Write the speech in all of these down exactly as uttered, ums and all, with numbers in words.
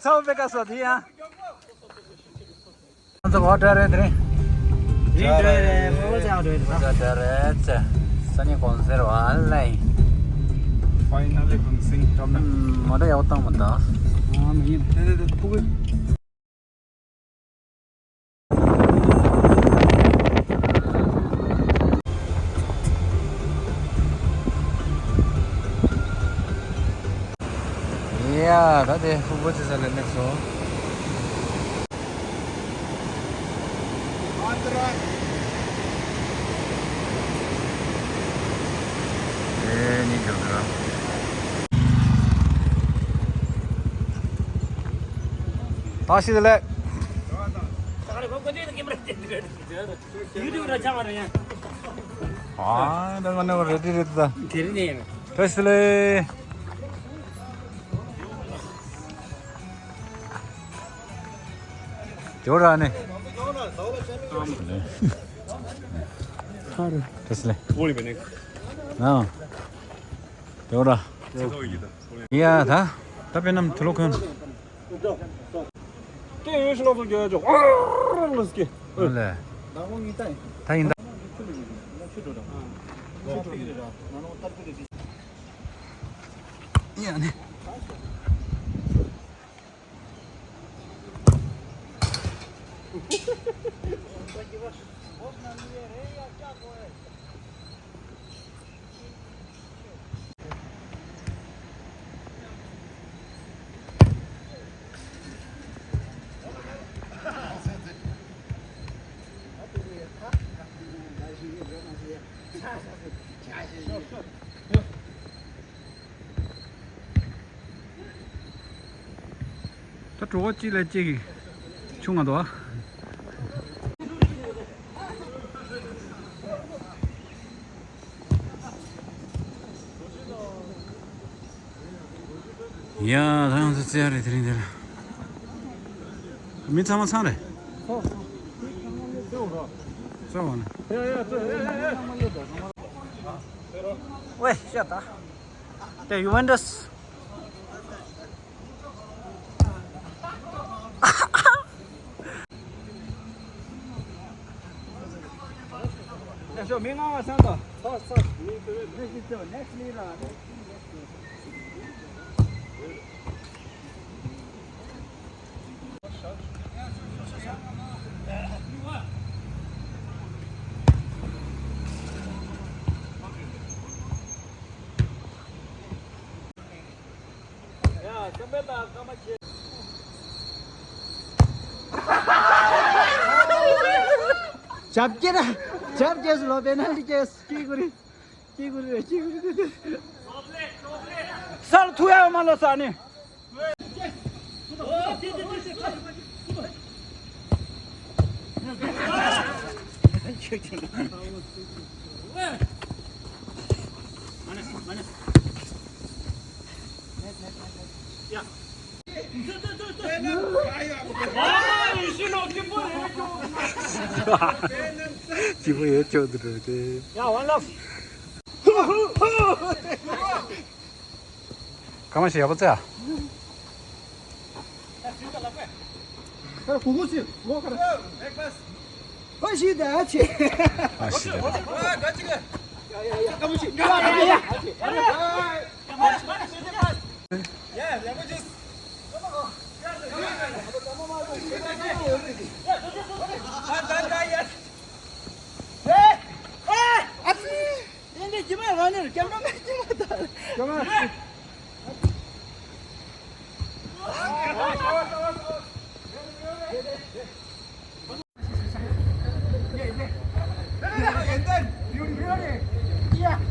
ཐོབ་པའི་སྐབས་སུ་དེ་ཡང་། ང་ཚོ་གོ་བྲལ་རེད་དེ་རིང་། དེ་རིང་བྲལ་རེད། ཕོ་བོ་ཚང་བྲལ་རེད། ཕོ་བོ་ཚང་བྲལ་རེད་ཙེ། སང་ཉིན་གུང་སེང་རེད་བ་ལེ། ཕའི་ནལ་ལི་གུང་སེང་འགྲོ་མེད། ཨམ། མོ་ཊ་ཡག་པོ་བཏང་མ་ད། ཨ་མ་ཡིན། དེ་དེ་དེ་ཕུ་གུ། ཡ། ད་དེ་ཕུ་གུ་ཚེ་ས་ལ་སླེབས་སོང་། ཨེ་ནི་འགྲོ་འགྲོ། ད་ཤི་ལེ། ཨ་ད་ང་ནི་རེ་ཌི་རེད་ད། དེ་རིང་ནས་ཡིན། ད་ཤི་ལེ། དེ་བོ་ར་ནི། ཨ་མ་ལེ། ཧ་རེ། དེ་སི་ལེ། ཨོ་ལི་བེ་ནེ། ཨ། དེ་བོ་ར། ཡ་ད། ད་དཔེ་རྣམས་དུ་ལོ་ཁོན། དེ་ཡོད་ཤི་ན་ཚོ་རྒྱ་ཡ་ཅོག་ཨ་ལེ། ད་ཡིན་ད། ཡ་ནི། ད་གྲོགས་པོ་གཅིག་ལས་གཅིག་གིས་ཆུང་ང་དོ། ཡ་ད་ཡང་ཚེ་ཚེ་ཡ་རེད་དེ་རིང་དེར། མི་ཚང་མ་ཚང་རེད། ཚང་བ་ནི། ཝེ་ཤ་ད། དེ་ཡུ་ཝེན་ཏུས། ཡ་ཤོ་མི་ང་བ་སང་དོ། ཚར་ཚར། མི་ཚོ་ནེག་སི་ལི་ལ། ནེག་སི་ལི་ལ། ཇབ་ཀྱེ་ར། ཇབ་ཀྱེ་སུ་ལོ་པེ་ནལ་ཊི་ཀྱེ་སུ་ཀྱེ་གུ་རི། ཀྱེ་གུ་རི་རེ་ཀྱེ་གུ་རི་རེ། སར་ཐུ་ཡ་མ་ལོ་ས་ནི། སྐྱིད་པོ་ཡོད་ཅོག་འདུག་འགྲོ་དེ། ཡ་ཝན་ལབ། ཀ་མ་ཤི་ཡག་པོ་ཙེ་ཨ། ཁར་གུ་གུ་སི་ལོ་ཁར། ཨ་ཤི་ད་ཨ་ཆེ། ཨ་ཤི་ད། ཀ་མ་ཤི། ཡ་ཡ་ཡ། ཨ་ཙི། དེ་འདྲའི་ཁྱི་མ་རང་ཉིད་ཀྱང་མེད་ཀྱི་མ་ད། ཁྱི་མ།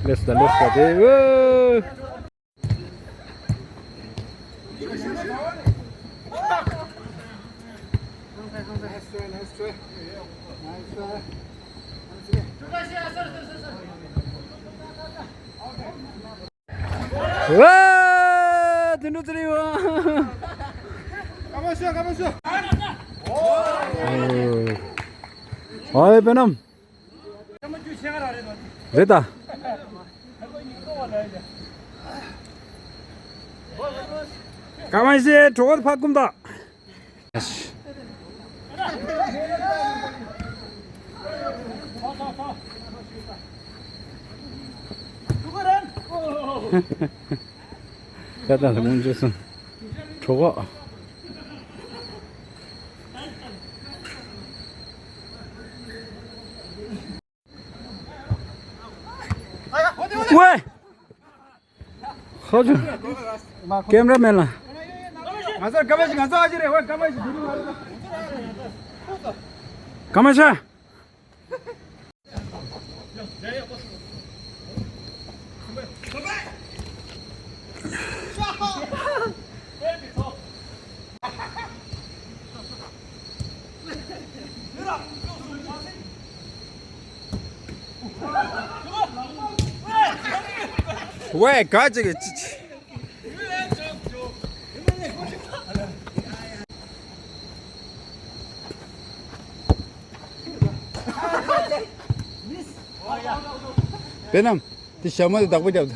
ལེས་ད་ལེས་ད་དེ་ཨོ། ཝེ། དེ་འདྲ་ཙི་རི་ཝ། ཀ་མ་ཤོ། ཀ་མ་ཤོ། ཨོ་ཡེ་པེ་ནམ། རེད་ད། ཀ་མ་ཤི་གྲོགས་ཕ་ཀུམ་ད། ད་ལྟ་ལ་མོན་ཇོ་སོང་གྲོགས། ཝེ། ཧོ་ཇོ། ཀེམ་ར་མེན་ལ། ང་ཚོ་ཀ་མ་ཤི། ང་ཚོ་ཨ་ཅི་རེད། ཝེ་ཀ་མ་ཤི། ཀ་མ་ཤི། ཝེ་ག་ཅིག་གི་ཅི་ཅི། དཔེ་རྣམས་དེ་ཞྭ་མོ་དེ་བདག་པོ་རྒྱབ།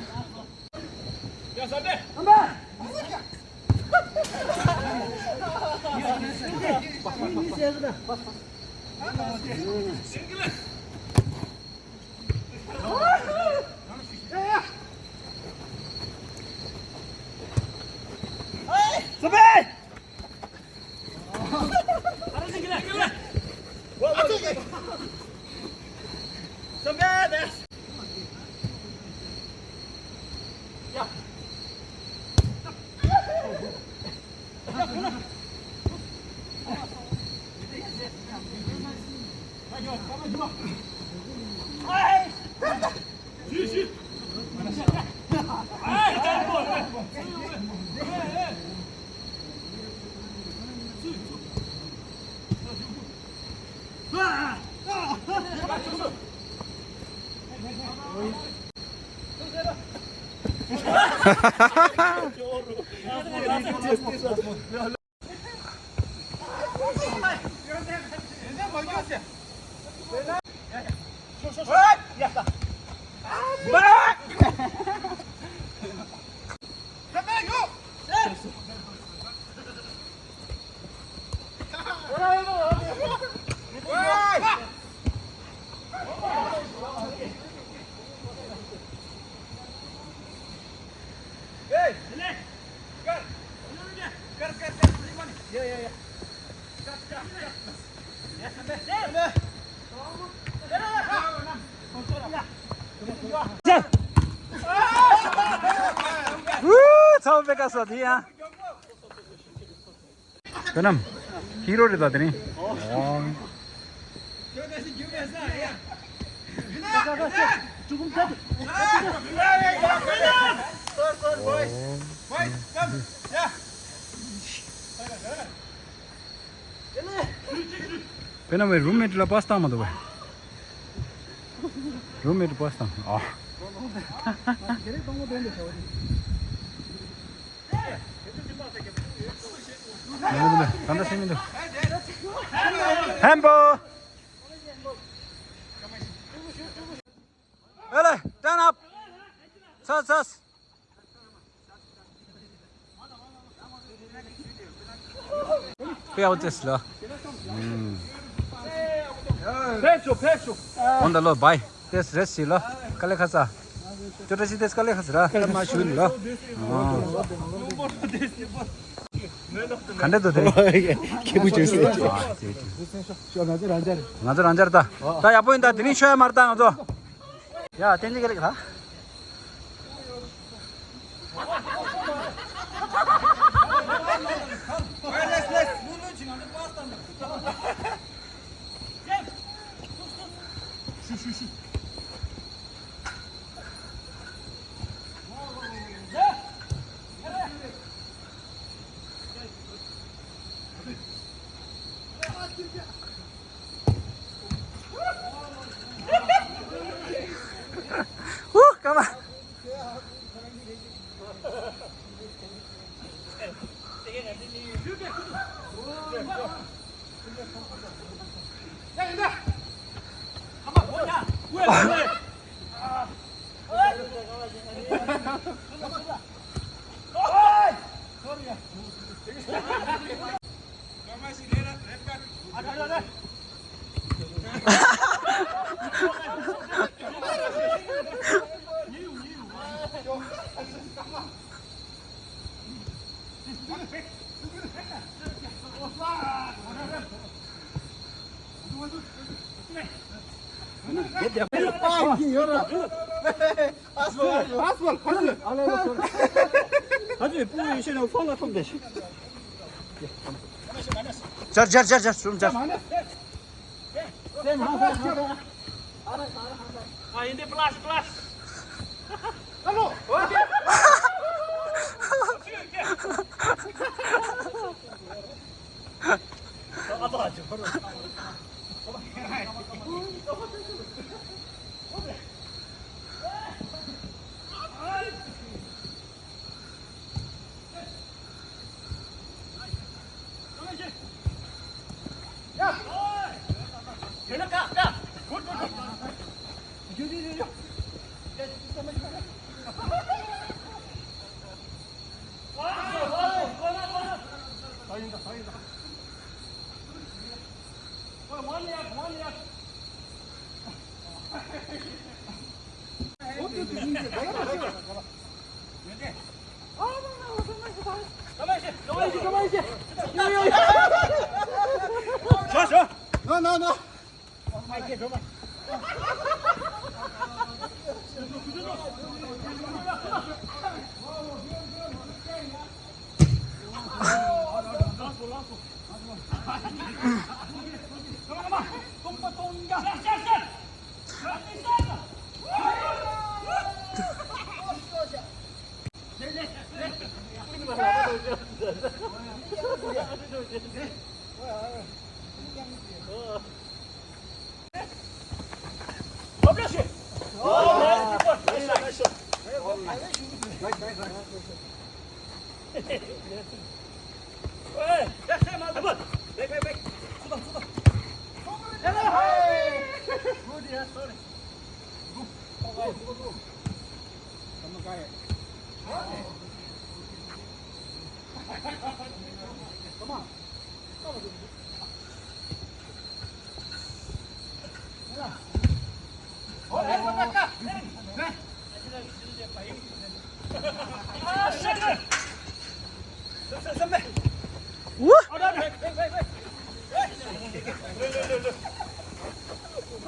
ཚ་བོ་པེ་ཀ་སོ་དེ་ཡང་། དཔེ་རྣམས་ཧི་རོ་རེད་ད་དེ་རིང་། དཔེ་རྣམས་བའི་རུམ་མེཊ་ལ་པཱས་བཏང་མ་འདུག་བས། རུམ་མེཊ་པཱས་བཏང་། ཨ། མི་འདུག་མི་འདུག་ད་ལྟ་སེམས་མི་འདུག་ཧེམ་པོ། ཨེ་ལེ། Turn up. ཚ་ཚ། དཔེ་ཨའུ་ཙེས་ལ། ཕེབས་ཤོག་ཕེབས་ཤོག་འོན་ད་ལོ་བའི་ཏེས་རེས་སི་ལ། ཀ་ལེ་ཁ་ས། ཅོ་ཏྲ་ཤི་ཏེས་ཀ་ལེ་ཁ་ས་ར། ཀ་མ་ཤུ་ལ། ག་འདྲ་འདུག་དེ། ཁྱེད་བུ་ཅོས་སེ། ང་ཚོ་རང་འཇར་ད། ད་ཡག་པོ་ཡིན་ད། དེ་རིང་ཤོ་ཡ་མར་ད་ང་ཚོ། ཡ་བསྟན་འཛིན་དགེ་ལེགས་ལ། ཧུ། ཀ་མ། སྦྱར་སྦྱར་སྦྱར་སྦྱར་སུམ་སྦྱར། No, no, no.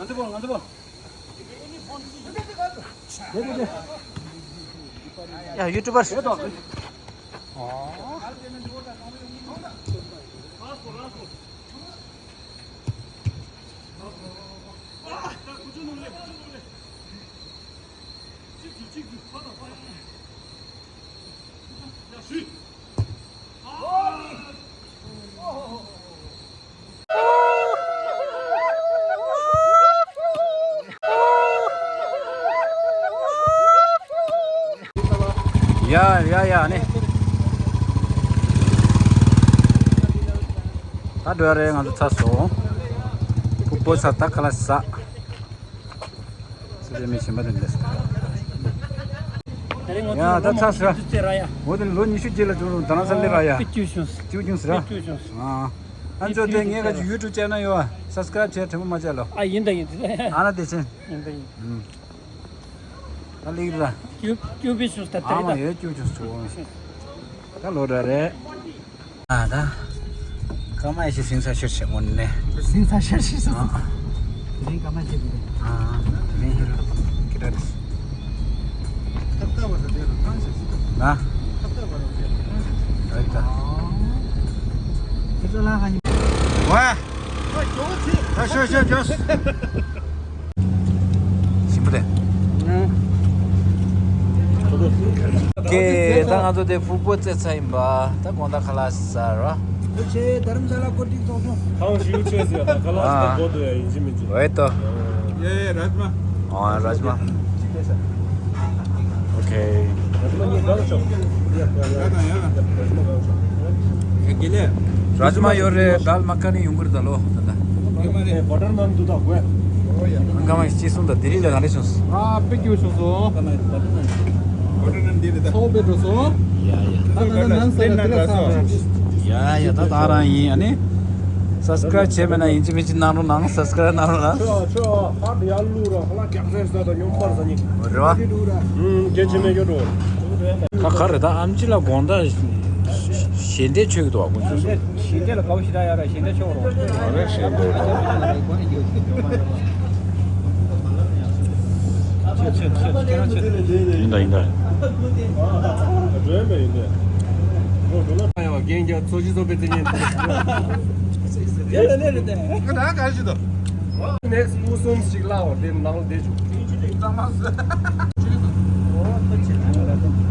ང་ཚོ་བོ། ང་ཚོ་བོ། ཡ། ཡུ་ཊུབ་པར། ཡ་ཡ་ཡ་ནི། ད་འགྲོ་ཡ་རེད། ང་ཚོ་ཚར་སོང་། ཕུག་པོ་ཚ་ད་ཁ་ལག་ཟ། སུ་རེད་མི་ཤེས་པ་དེ་འདྲ། ད་རེས་ང་ཡ་ད་ཚར་སོང་། འོ་དེ་ལོ་ཉི་ཤུ་རྗེས་ལ་བྱུང་རུང་ད་ནང་ས་ལེ་ར་ཡ། དཔེ་སྐྱིད་བྱུང་། སྐྱིད་བྱུང་ཟེར་ར། དཔེ་སྐྱིད་བྱུང་། ཨ། ཨ་ཚོ་དེ་ངས་ག་ཅིག་ཡུ་ཊུབ་ཅེ་ནལ་ཡོད་པ་སབ་སི་ཀ་རབ་བྱས་དྲན་པོ་མ་བྱས་ལོ། ཨ་ཡིན་ད་ཡིན་ད། ཨ་ན་བདེ་ཆེན། ཡིན་ད་ཡིན། ཨུམ། ད་ལིག་ར། ཀྱུ་ཀྱུ་བི་ཤུ་ད་ཨ་མ་ད་ཡོད་ཀྱུ་ཅུ་སུ། ད་ལོ་འདྲ་རེད། ཨ་ད། ཀ་མ་ཡ་ཤི་སིང་ས་ཤར་ཆེ་མོ་ནས། སིང་ས་ཤར་ཤི་སུ། ཨ། དེ་རིང་ཀ་མ་ཤི་དེ་རེད། ཨ། དེ་རིང་ཧི་རོ་ཀི་ར་རེད། ཐབ་ཐབ་བར་དེ་རུ་ཐང་ཤི་སུ། ན། ཐབ་ཐབ་བར་དེ་རུ་ཐང་ཤི་སུ། རེད་ད། ཁྱེད་ཚོ་ལ་ཧ་ནི། ཝ། ཞོ་ཞོ་ཞོ། ཞིམ་པོ་རེད། ཀེ། ད་ང་ཚོ་དེ་ཕུག་པོ་རྩེ་ཚར་ཡིན་པ། ད་དགོང་དག་ཁ་ལག་ཟ་ར། ཨོ་ཆེ། དྷ་རམ་ས་ལ་ཀོ་ཏིག་ཏོག་ཏོ། ཐང་ཞིའུ་ཆོས་ཟེར་ད་ཁ་ལག་ཟ་ད་གོ་དུ་ཡ་ཡིན་གཅིག་མིན་གཅིག་ཨོ་ཨེ་ཏོ། ཡ་ཡ་རཱཇ་མ། ཨོ་རཱཇ་མ། ཨོ་ཁེ། རཱཇ་མ་གཉིས་གང་ཆོག་ཡ་ཡ་ཡ། རཱཇ་མ་གང་ཆོག་ཡ་དགེ་ལེགས། རཱཇ་མ་ཡོད་རེད། དཱལ་མ་ཁ་ནི་ཡོང་གི་རེད་ད་ལོ་ད་ད། ཨེ་མ་རེད། བོ་ཊར་ནན་འདུག་ད་དགོས། ཨང་ཀ་མ་ཞིག་ཅི་གསུང་ད་ལྡི་ལི་ལ་ག་རེ་བྱུང་སོང་། ཨ་དཔེ་སྐྱིད་བྱུང་སོང་། བོ་ཊར་ནན་འདི་རེད་ད། ཚོགས་པའི་འགྲོ་སོང་། ཡ་ཡ། ད་ད་ད་ནན་ས་ལ་འདི་ལ་ས་ར། ཡ་ཡ། ད་ད་རང་ཡིན། ཨ་ནི་སབ་སི་ཀ་རབ་བྱས་མེད་ན་ཡིན་གཅིག་མིན་གཅིག་གནང་རོགས་གནང་། སབ་སི་ཀ་རབ་གནང་རོགས་གནང་། ཆོ་ཆོ། ཧར་ཡར་ལུ་ར་ཧ་ལ་རྒྱག་རེས་ཟ་ད་ཉོམ་པར་ཟ་ནི། རེད་བ། ཨུམ། རྒྱལ་ཆེ་མེད་རྒྱུ་འགྲོ། ད་ག་རེ་ད་ཨམ་ཆི་ལ་དགོང་དག་ཞོ་ ཞལ་འདྲེ་མཆོད་ཀྱི་འདུག་བ། དཀོན་མཆོག་གསུམ། ཞལ་འདྲེ་ལ་དགའ་བོ་ཞེ་དྲག་ཡོད་ར། ཞལ་འདྲེ་མཆོད་རོགས། ཨ་རེ། ཞལ་འདྲེ། ཁྱེད་ཁྱེད་ཁྱེད་ཁྱེད་རང་ཁྱེད། ཡིན་ད་ཡིན་ད། རྒན་རྒྱ་ཚོ་ཅི་ཚོ་པའི་རྩིས་ཉེན། ཡ་ལ་ལེ་རེད་དེ། ཁྱེད་རང་ག་རེ་ཞིག་འདུག Next two sums ཞིག་ལ་བ་དེ་ནང་ལ་བསྡད་བཅུག་ཨོ་ཁྱེད་ཁྱེད་ཁྱེད།